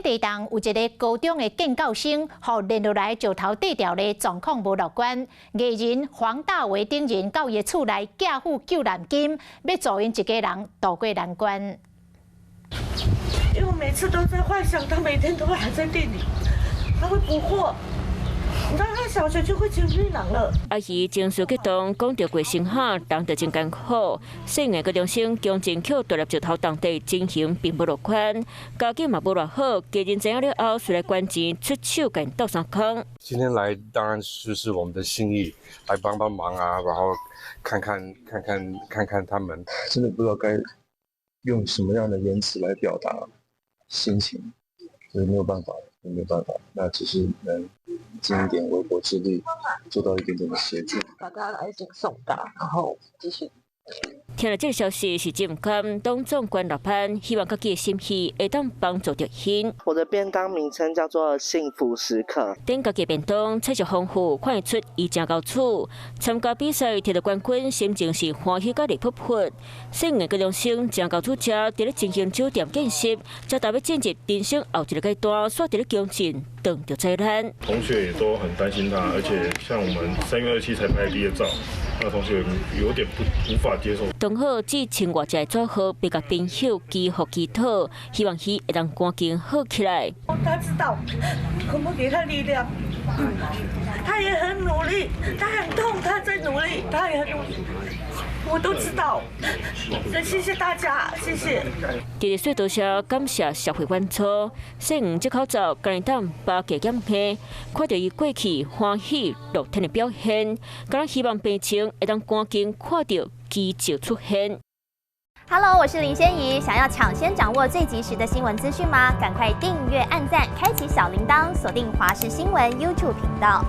地動，有一个高中的建教生，予連落來石頭綴牢咧，狀況無樂觀。藝人黃大維等人到伊厝內寄付救難金，欲助𪜶一家人渡過難關。因為我每次都在幻想，他每天都會還在店裡，他會補貨。你知道他小學就會吃檳榔了。阿姨情緒激動，講著過程下，人就真艱苦。細漢高中生強震予大粒石頭動地，情形並無樂觀，家境嘛無偌好，家人知影了後，遂來捐錢出手共𪜶鬥相共。今天來當然就是我們的心意，來幫幫忙啊，然後看看看看看看他們。真的不知道該用什麼樣的言辭來表達心情，就是沒有辦法，沒有辦法，那只是能盡一點微薄之力，做到一點點的協助。把大家的愛心送達，然後繼續。聽著這个消息是真毋甘，當總捐6萬，希望家己的心意會當幫助著𪜶。我的便當名稱叫做幸福時刻。頂家己便當菜色豐富，看會出伊誠𠢕煮。參加比賽摕著冠軍，心情是歡喜甲熱噗噗。細漢高中生誠𠢕煮食，佇咧精英酒店見習，才踏欲進入人生後一个階段，煞佇咧強震撞著災難。同學也都很擔心他，而且像我們3月27才拍畢業照，那同學有點不無法接受。當好這千外隻的組合，欲共朋友祈福祈禱，希望伊會當趕緊好起來。他知道，我們給他力量，他也很努力，他很痛，他在努力，他也很努力，我都知道。謝謝大家，謝謝。佇咧說多謝，感謝社會援助。細黃這口罩，敢會當百加減下，看著伊過去歡喜樂天的表現，敢若希望病情會當趕緊看著奇蹟出現。 Hello，我是林仙怡。想要搶先掌握最及時的新聞資訊嗎？趕快訂閱、按讚、開啟小鈴鐺，鎖定華視新聞 YouTube 頻道。